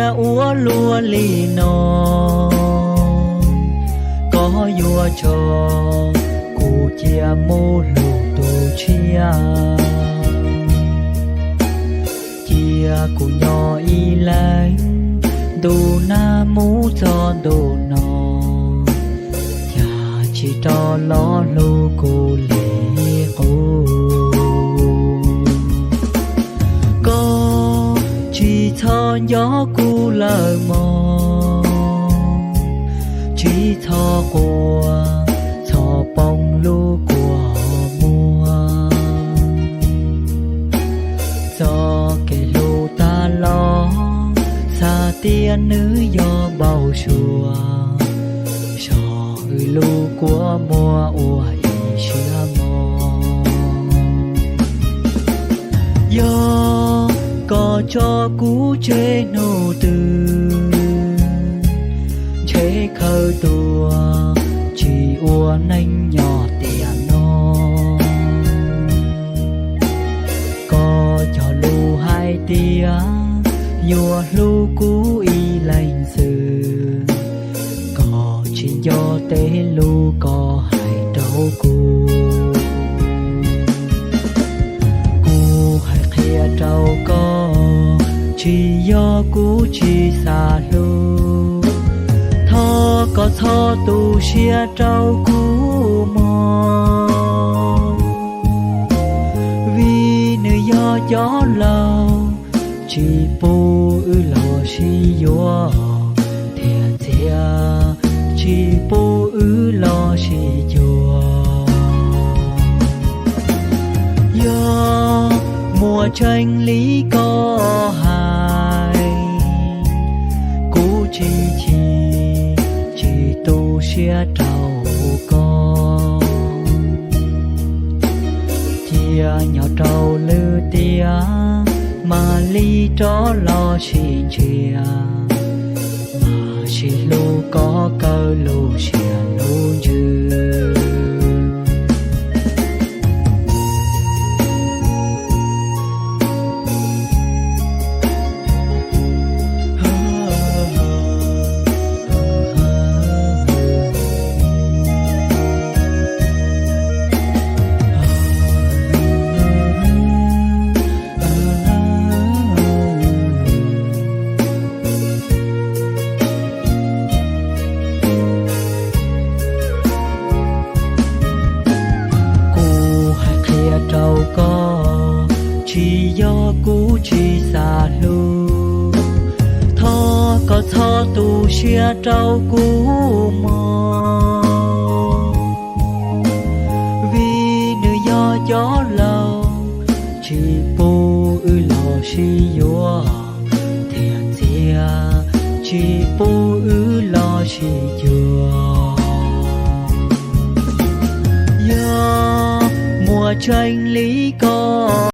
Ua luaj li no, koj yuav tso kuv cia mus hlub tus tshiab. Cia kuv nyob ib leeg, ntu nag mus txog ntu no, cas tsis rov los hlub kuv li qub. Koj tsis txhob nco kuv lawm mog, tsis txhob quaj, txhob poob lub kua muag. Txoj kev hlub tas los, xav tias nws yog npau suav, zog wb lub kua muag ua ib siab mog. Yog koj tso kuv tseg hnub twg, ntshe khaws tuag tsis ua neej nyob tiam no. Koj cog lus hais tias yuav hlub kuv ib leeg xwb, koj tsis nco tej lus koj hais rau kuv. Kuv hais qhia rau koj, tsis yog kuv tsis xav hlub, thov koj txhob tu siab rau kuv mog. Vim nws yog cov laus, tsis pub wb los sib yuav, thiab txiav tsis pub wb los sib cuag. Yog muaj tseeb li koj hais, kuv tsis chim, tsis tu siab rau koj. Cia nyob rau lwm tiam, mam li rov los sib ntsia, mam sib hlub kom kawg lub sij hawm lub ntsws. Kuv hais qhia rau koj, tsis yog kuv tsis xav hlub, thov koj txhob tu siab rau kuv mog. Vim nws yog cov laus, tsis pub wb los sib yuav, thiab txiav tsis pub wb los sib cuag. Yog muaj tseeb li koj